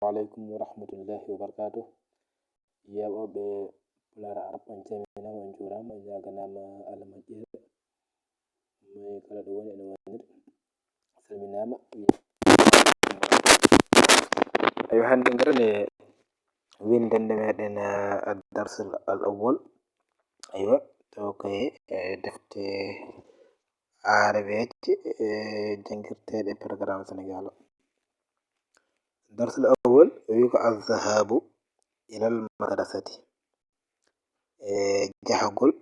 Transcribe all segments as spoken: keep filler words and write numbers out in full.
Aleykum wa rahmatullahi wa barakatuh. Yeeɓooɓe Pulaar Arab, on calminaama, on njuuraama, on ñaaganaama Allah moƴƴere. Moy kala ɗo woni ene woniri, salminaama. Ayo, hannde ngaran e winndannde meɗen, ah, ad-darsul al awwal. Aywa, to koye, eh, defte aarabeeje, eh, janngirteeɗe programme Senegaal o. Darsul awwal, o wi ko azzahabu ilal madrasati. E jahagol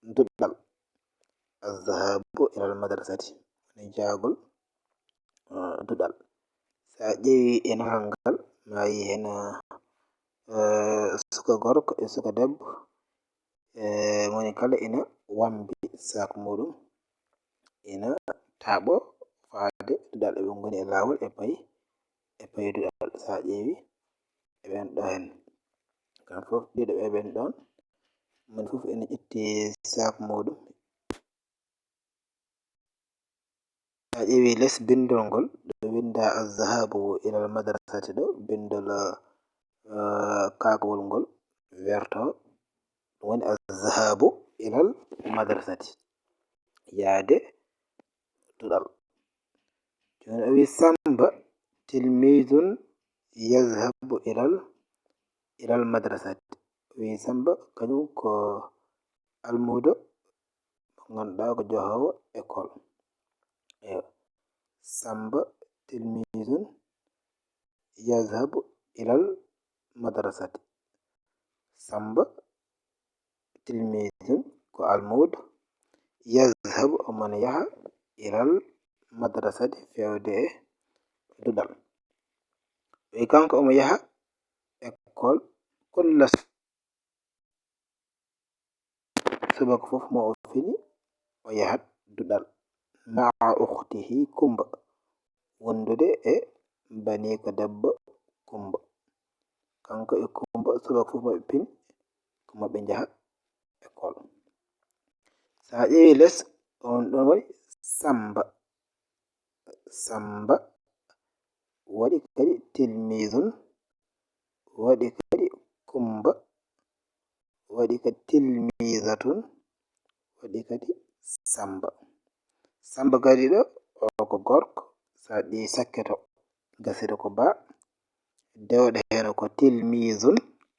duɗal. Azzahabu ilal madrasati. Woni jahagol, eh, duɗal. So a ƴeewi e nafal ngal, ma yi heen, eh, suka gorko e suka debbo, e moni kala ina wambi sac muɗum, ina taaɓo faade duɗal. Eɓe ngoni e laawol, e payi, e payi duɗal. So a ƴeewi, e ɓen ɗo heen, kam fof ɗiɗo ɓe ɓen ɗon, moni fof ina ƴetti sac muɗum. A ƴeewi les binndol ngol, ɗo winnda azzahabu ilal madrasati ɗo, binndol, eh, kaakowol ngol werto, ɗum woni azzahabu ilal madrasati, yaade duɗal. Jooni o wi Samba tilmizun yazhabu ilal, ilal madrasati. O wi Samba kañum ko almuudo mo ngannduɗaa ko jahoowo école. Eyo. Samba tilmizun yazhabu ilal madrasati. Samba tilmizun ko almuudo, yazhabu omo yaha, ilal madrasati fewde e duɗal. Wi kanko omo yaha école kulla subaka fof mo o fini, o yahat duɗal. Ma'a ukhtihi Kumba, wondude e baniiko debbo Kumba. Kanko e Kumba subaka fof maɓe pini, ko maɓe njaha école. So a ƴeewi les, on ɗon waɗi Samba. Samba waɗi kadi tilmizun, waɗi kadi Kumba, waɗi kadi tilmizatun, waɗi kadi Samba. Samba kadi ɗo, o ko gorko, so a ƴeewi sakketo, gasiri ko ba, dewɗo heen ko tilmizun,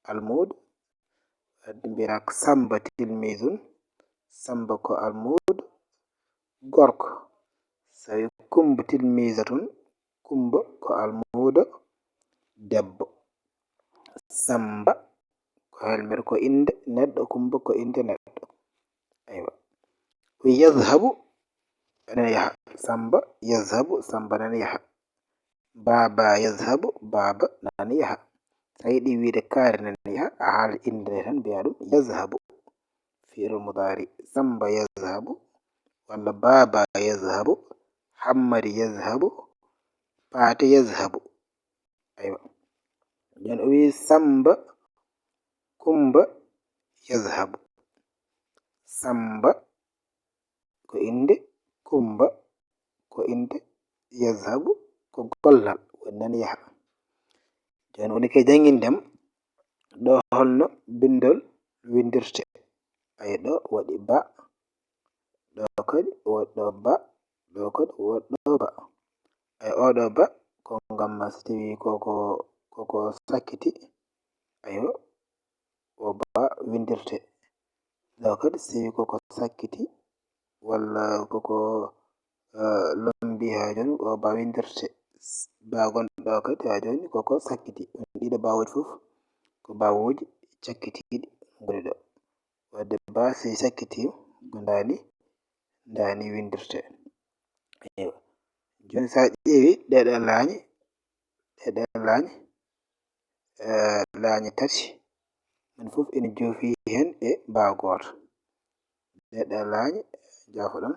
almuudo, wadde mbiyata ko Samba tilmizun, Samba ko almuudo gorko. So a wi Kumba tilmizatun, Kumba ko almuudo debbo. Samba ko helmere, ko innde neɗɗo, Kumba ko innde neɗɗo. Aywa. Ko yazhabu, ene yaha. Samba yazhabu, Samba nana yaha. Baaba yazhabu, baaba nana yaha. So a yiɗi wiyde kaari nana yaha, a haala innde nde tan, mbiya ɗum yazhabu. Fi'il mudaari. Samba yazhabu, walla baaba yazhabu, Hammadi yazhabu, Paate yazhabu. Aywa. Jooni o wi Samba, Kumba yazhabu. Samba ko innde, Kumba ko innde, yazhabu ko gollal, woni nana yaha. Jooni woni ke janngindem ɗo holno binndol winndirte. Ay, ɗo waɗi ba, ɗo kadi waɗi ɗo ba, ɗo kadi waɗi ɗo ba. Ay, oɗo ba ko ngam ma so tawi koko, koko sakkiti, aywa, o ba winndirte. Ɗo kadi so tawi koko sakkiti, walla koko, eh, lombi, haa jooni o ba winndirte. Ba gonɗo ɗo kadi haa jooni koko sakkiti. Ɗiɗo bawooji fof ko bawooji cakkitiiɗi ngoni ɗo. Wadde ba so sakkiti ko ndaani, ndaani winndirte. Eywa. Jooni so a ƴeewi ɗeɗo laañe, ɗeɗo laañe, eh, laañe tati, moni fof ene joofi heen e ba gooto. Ɗeɗo laañe, jaafoɗon,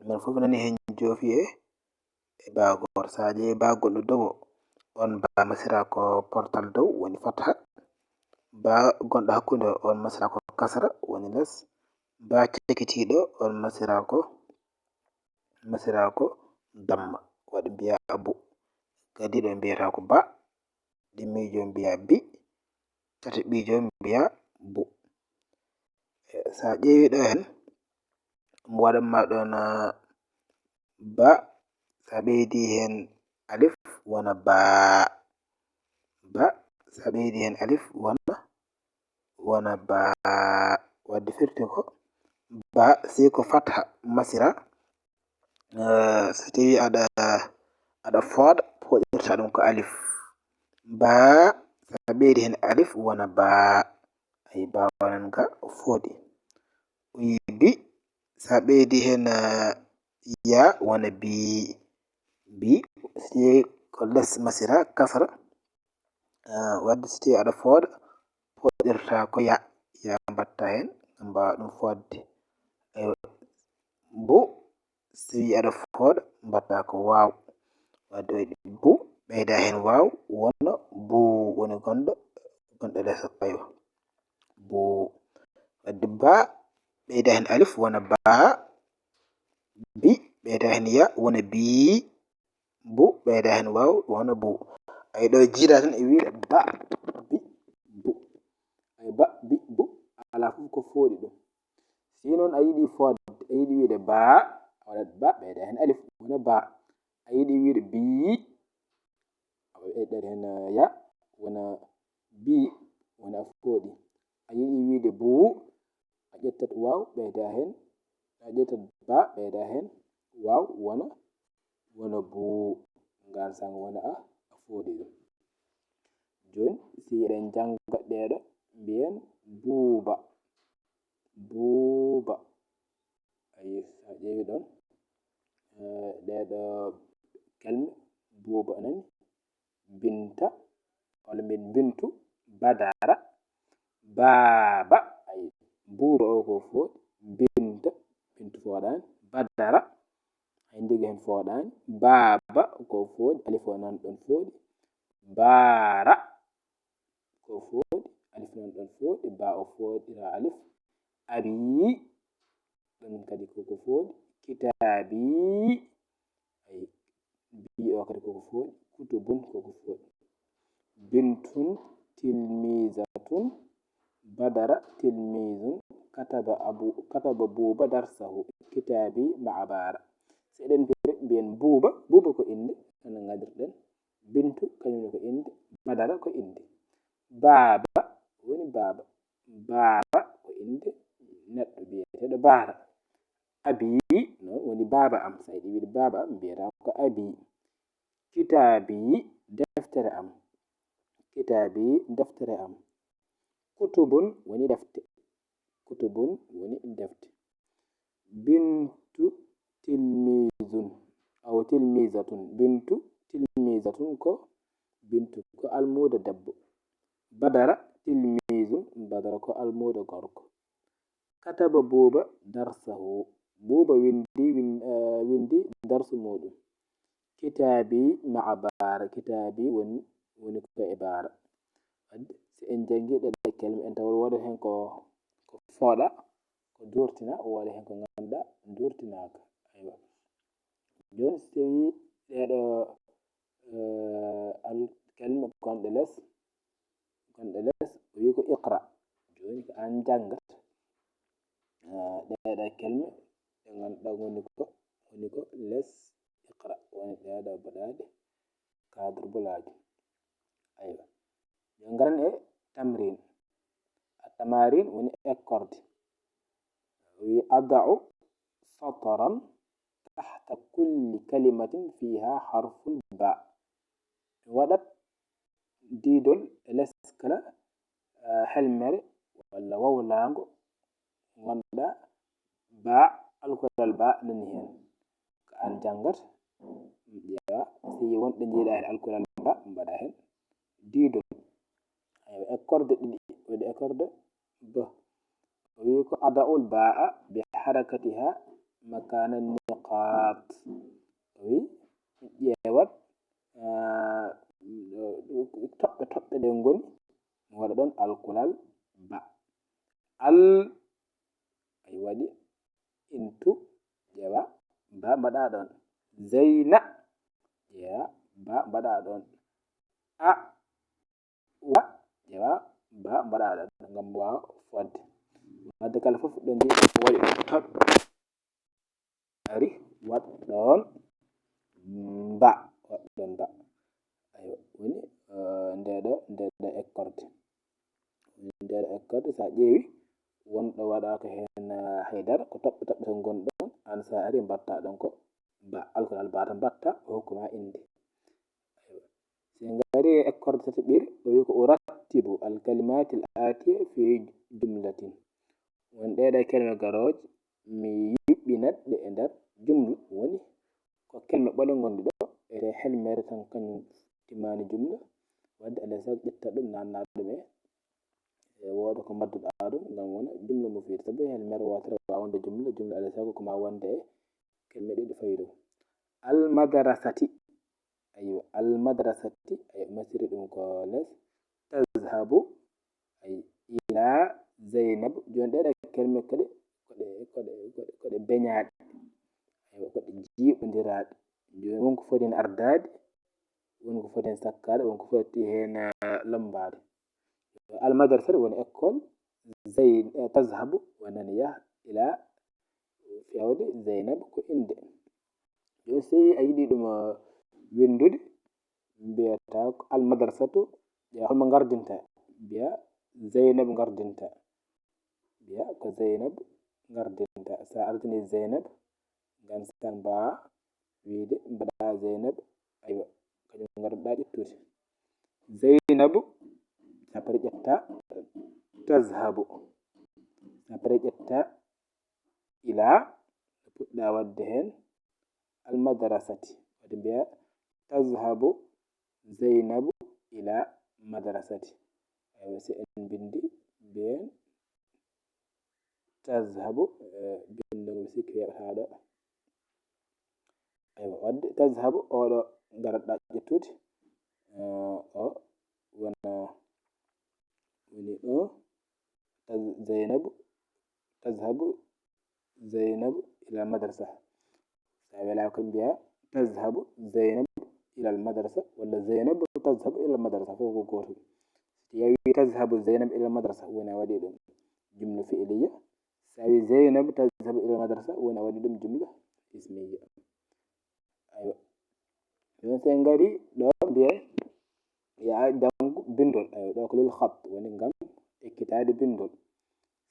moni fof nani heen joofi e, e ba gooto. So a ƴeewi ba gonɗo dow o, on ba masira ko portal dow, woni fatha. Ba gonɗo hakkunde o, on masira ko kasra, woni les. Ba cakitiiɗo, on masira ko, masira ko damma, waɗi mbiya abu. Kadi ɗo mbiyata ko ba, ɗiɗmiijo mbiya bi, tataɓiijo mbiya bu. Eh, so a ƴeewi ɗo heen, mo waɗan ma ɗon, ah, ba, so a ɓeydi heen alif, wona baa. Ba, so a ɓeydi heen alif, wona, wona baa. Wadde firti ko ba, si ko fatha masira, eh, so tawi aɗa, aɗa fooɗa, fooɗirta ɗum ko alif. Baa, so a ɓeydi heen alif, wona baa. Ay, baa wonan ka o fooɗi. O yi bi, so a ɓeydi heen, eh, ya, wona bi. Bi, si ko les masira, kasra. Eh, wadde so tawi aɗa fooɗa, fooɗirta ko ya. Ya mbaɗta heen, ngam mbaawa ɗum fooɗde. Aywa. Bu, so tawi aɗa fooɗa, mbaɗta ko waaw. Wadde o yi bu, ɓeyda heen waaw, wona buu, woni gonɗo, gonɗo les o. Aywa. Buu. Wadde baa, ɓeyda heen alif, wona baa. Bi, ɓeyda heen ya, wona bii. Bu, ɓeyda heen waaw, wona bu. Ay, ɗo jiida tan e wiide ba, bi, bu. Ay, ba, bi, bu, alaa fof ko fooɗi ɗum. Si noon a yiɗi fooɗde, a yiɗi wiide baa, a waɗat ba, ɓeyda heen alif, wona baa. A yiɗi wiide bii, a ɓeydat heen ya, wona bii, wona fooɗi. A yiɗi wiide buu, a ƴettat waaw, ɓeyda heen, a ƴettat ba, ɓeyda heen waaw, wona, wona buu. Ngaan sang wona a, a fooɗi ɗum. Jooni, si eɗen jannga ɗeeɗo, mbiyen buuba. Buuba. Ayi, so a ƴeewi ɗon, eh, ɗeeɗo kelme, buuba nani, binta, walla mbiyen bintu, badara, baaba. Ayi, buuba o ko fooɗi, binta, bintu fooɗaani, badara, hay ndiga heen fooɗaani, baaba ko fooɗi, alif o nan ɗon fooɗi, baara, ko fooɗi, alif nan ɗon fooɗi, ba o fooɗira alif. Abii, ɗum kadi koko fooɗi. Kitaabii, ay, bii o kadi koko fooɗi. Kutubun koko fooɗi. Bintun tilmiizatun. Badara tilmiizun. Kataba abu, kataba buuba darsahu. Kitaabii ma'a baara. So eɗen piri mbiyen buuba, buuba ko innde, hano ngadirɗen. Bintu, kañum ne ko innde. Badara ko innde. Baaba woni baaba. Baara ko innde neɗɗo biyeteeɗo Baara. Abii, no woni baaba am. So a yiɗi wiide baaba am, mbiyata ko abii. Kitaabii, deftere am. Kitaabii, deftere am. Kutubun woni defte. Kutubun woni defte. Bintu tilmiizun, aw tilmiizatun. Bintu tilmiizatun ko, Bintu ko almuudo debbo. Badara tilmiizun, Badara ko almuudo gorko. Kataba Buuba darsahu. Buuba winndi, win-, eh, winndi darsu muuɗum. Kitaabii ma'a Baara. Kitaabii woni, woni ko e Baara. Wadde, si en janngi ɗeɗe kelme, en tawat wooda heen ko, ko fooɗa, ko duurtina, wooda heen ko ngannduɗaa duurtinaaka. Aywa. Jooni, si tawii ɗeeɗo, eh, al-, kelme gonɗe les, gonɗe les, o wii ko iqra. Jooni ko aan janngat. Eh, ɗeeɗo kelme ɗe ngannduɗaa woni ko, woni ko les iqra, woni ɗeeɗo baɗaaɗe cadre bolaajo. Aywa. Yo ngaren e tamrin. At-tamarin woni ekkorde. Wi ada'u satran tahta kulli kalimatin fiha harful ba. Mi waɗat diidol e les kala, eh, helmere walla wawlaango ngannduɗaa ba, alkolal ba nani heen. Ko aan janngat, ƴeewa, si wonɗo njiiɗaa heen alkolal ba, mbaɗa heen diidol. Aywa, ekkorde ɗiɗi, waɗi ekkorde ba. O wii ko ada'ul ba'a bi harakatiha makana niqat. O wii, ƴeewat, ah, toɓɓe, toɓɓe ɗe ngoni, mi waɗa ɗon alkolal ba. Al, ay waɗi, intu, ƴeewa, ba mbaɗa ɗon. Zeyna, ƴeewa, ba mbaɗa ɗon. A, ba mbaɗa ɗon ngam waawa fodde. Wadde kala fof ɗo ndi ko waɗi ɗum toɗɗo. Ari waɗ ɗon mba, waɗ ɗon mba. Aywa, woni, eh, nde ɗo, nde ɗo ekkorde. Woni nde ɗo ekkorde, so a ƴeewi, wonɗo waɗaaka heen, eh, haydara, ko toɓɓe toɓɓe tan ngoni ɗon, aan so a ari mbaɗta ɗon ko ba, alkol albaata mbaɗta, o hokku ma innde. Aywa. Si en ngari e ekkorde tataɓire, o wi ko urattibu al kalimatil atiya fi jumlatin. Won ɗee ɗoo kelme garooje, mi yuɓɓinat ɗe e nder jumla, woni ko kelme ɓole ngonɗe ɗo, e helmere tan kañum timmani jumla, wadde alay sago ƴetta ɗum nanna ɗum e, e wooda ko mbaɗduɗa ɗum ngam wona jumla mufiida. Sabu helmere wootere waawa wonde jumla, jumla alay sago ko ma wonde e kelme ɗiɗi faydo. Al madrasati, aywa, al madrasati, aywa, masiri ɗum ko les, tazhabu, ay, ila Zaynab. Jooni ɗee ɗoo kelme ko ɗe, ko ɗe, ko ɗe, ko ɗe, ko ɗe beñaaɗe. Aywa, ko ɗe jiiɓondiraaɗe. Jooni won ko foti heen ardaade, won ko foti heen sakkaade, won ko foti heen, ah, lommbaade. Al madrasa woni école, Zayn-, eh, tazhabu wonani yaha ila fewde Zaynab ko innde. Jooni so tawii a yiɗi ɗum, eh, winndude, mbiyata ko al madrasatu, ƴeewa holmo ngardinta, mbiya Zaynab ngardinta, mbiya ko Zaynab ngardinta. So a ardini Zaynab, ngam sa mba wiyde mbaɗa Zaynab, aywa, kañum ngarduɗa ƴettude. Zaynabu, après ƴetta tazhabu. Après ƴetta ila, puɗɗa waɗde heen al madrasati. Waɗi mbiya tazhabu Zaynabu ila madrasati. Aywa, si en mbinndi, mbiyen tazhabu, eh, binndol mi sikki weeɓataa ɗo. Aywa, wadde tazhabu, oɗo garatɗa ƴettude, eh, o wona, woni o, taz-, Zaynabu, tazhabu Zaynabu ila madrasa. Sa wela ko mbiya tazhabu Zaynabu ila madrasa, walla Zaynabu tazhabu ila madrasa, fof ko gootum. Si tawi tazhabu Zaynabu ila madrasa, woni a waɗi ɗum jumla fi'liya. Sa wi Zaynabu tazhabu ila madrasa, woni a waɗi ɗum jumla ismiya. Aywa. Ɗum so en ngari ɗo mbiye ya janngu binndol. Aywa, ɗo ko lil khat, woni ngam ekkitaade binndol.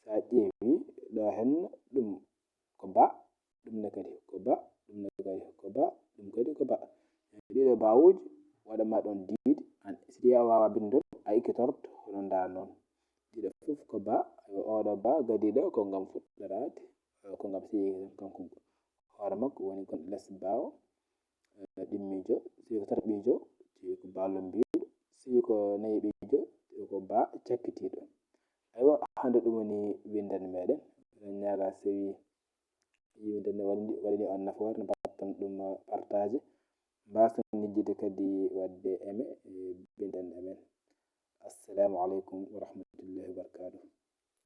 Sa ƴeewi ɗo henna ɗum ko ba, ɗum ne kadi ko ba, ɗum ne kadi ko ba, ɗum kadi ko ba. Ɗiɗo bawuji waɗa ma ɗon diidi, an si tawi a wawa binndol, a ekkitorto hono nda noon. Ɗiɗo fof ko ba, oɗo ba gadiɗo ko ngam fuɗɗoraade, ko ngam sigi kanko hoore makko woni kon les bawo, eh, ɗimmiijo, si ko tataɓiijo, si ko ba lombiiɗo, si ko nayiɓiijo, si ko ba cakkitiiɗo. Aywa, hannde ɗum woni winndannde meɗen. Eɗen ñaaga so tawi winndannde waɗani, waɗani on nafoore, no mbaɗton ɗum partage, mbaason lijjide kadi waɗde aimé e winndannde amen. Assalamu aleykum wa rahmatullahi.